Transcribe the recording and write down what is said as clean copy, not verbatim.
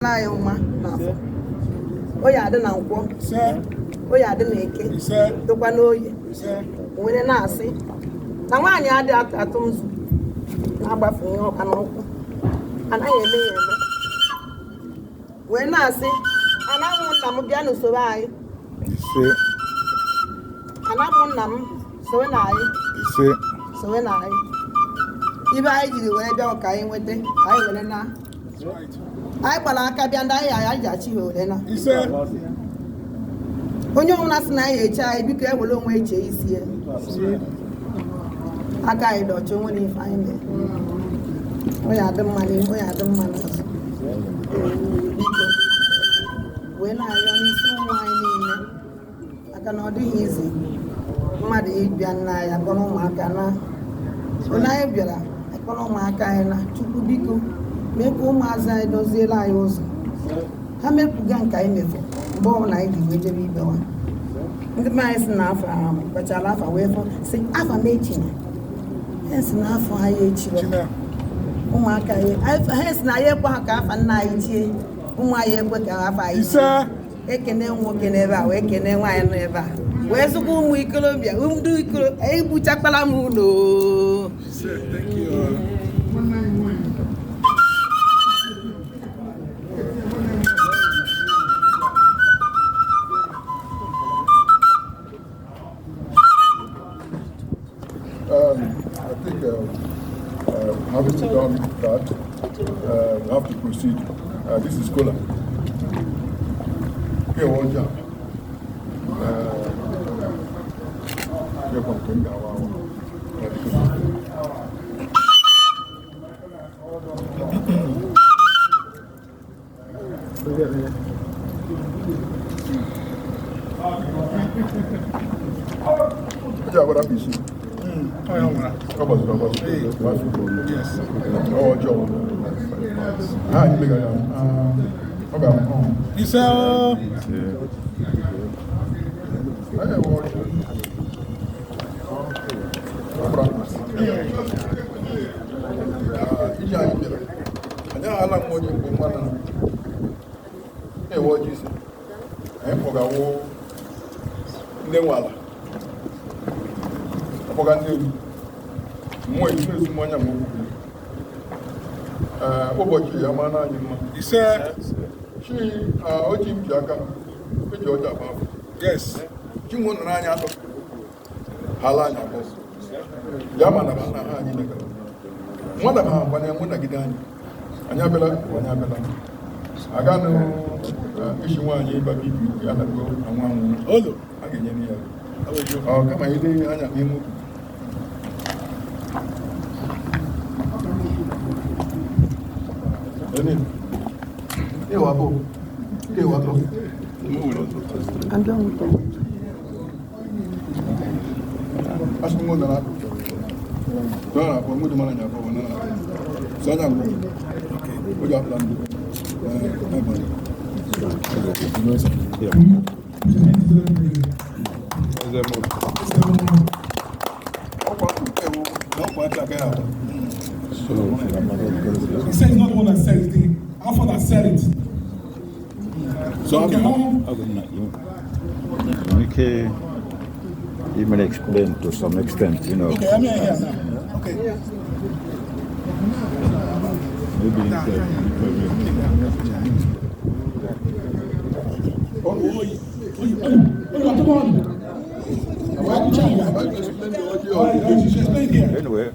Anyị mma n'afọ, oye adị na nkwọ, oye adị na eke, dịkwa n'oye. Were na-asị na nwaanyị adị atụ nzu na-agbafu ihe ọka n'ụkwụ, anaghị eme ya eme. Wee na-asị ana ụmụnna m bịa n'usoro anyị, ana ụmụnna m sowe na anyị, sowe na anyị. Ibe anyị jiri were bịa ka anyị nweta, ka anyị were na anyị gbara aka bịa, ndị anyị anyị ji achị ha were na onye ọbụla sị na anyị eche anyị, biko ewere onwe eche isi ya. Aka anyị dị ọcha, onwere ife anyị mere. Onye adị mma n'ihu, onye adị mma n'azụ. Biko wee na-arịọ n'isi ụmụ anyị niile, maka na ọ dịghị izi mmadụ ịbịa nna ya kpọrọ ụmụaka na onye anyị bịara kpọrọ ụmụaka anyị na Chukwu, biko mee ka ụmụazị anyị doziere anyị ụzọ ha mepụga nke anyị mefu mgbe ọbụla anyị ji wee jebe ibewa. Ndị be anyị si na afọ ahụ kpachara afa wee fọ si afa m echina ha, si na afọ anyị echiri ụmụaka anyị, ha si na anyị ekwe ha ka afa nna anyị chie, ụmụ anyị ekwe ka afa anyị chie. Ekene nwoke n'ebe a, wee kene nwaanyị nọ ebe a, wee zụkwa ụmụ ikorobịa, ndị ikoro egbuchakwala m ụlọ. Thank you. I think having done that, we have to proceed. This is kola. Here, one job. Here, one thing. Ọjọ́ àgbàdá fi sí. Ọ gbaziri agbazi. Ọ ọjọọ. Ha anyị megara ya. Ọ ga-ahụ. Ise. Anyị enwe ọjọọ. Ọ bụrụ ije anyị bịara. Anyị aghala m onye mgbe mmadụ na-ewe ọjọọ ise. Anyị kpọgawo ndị nwe ala. Akpọga ndị egwu. Mmụọ ezu ezu mmanya ma okwu. Ee, ụbọchị ya mara anyị mma. Ise. Chi oji m ji aka eji ọjọ agba afọ. Chi nwe nọrọ anyị atọ. Ha ala anyị abụọ. Ya ma na na ha anyị megara. Mmadụ ma agbanye mụ nagide anyị. Anyị abịala, anyị abịala. Aganụ isi nwaanyị ịba bibi ya na anwụ anwụ. Olo. A ga-enye ya. Ọ kama ile anya n'ime ukwu. Ene. Ewa bo. Ewa bo. Asị m nara. Dọ́nà àpọ̀ mú jùmọ̀ náà àpọ̀ náà. Sọ́jà ń gbọ́. Ó jẹ́ àpọ̀ láńdó. Ẹ̀ ẹ̀ bọ̀. Ọkwa ewu na ọkwa aka agaghị abụ. He said it's not the one that said it, the Alpha that said it. So Okay, Okay. You may explain to some extent. Okay, I'm here now. Okay. Maybe Oyi, oyi, oyi, oyi, come on. Am I to explain the audio? All right, you should explain here. Anyway.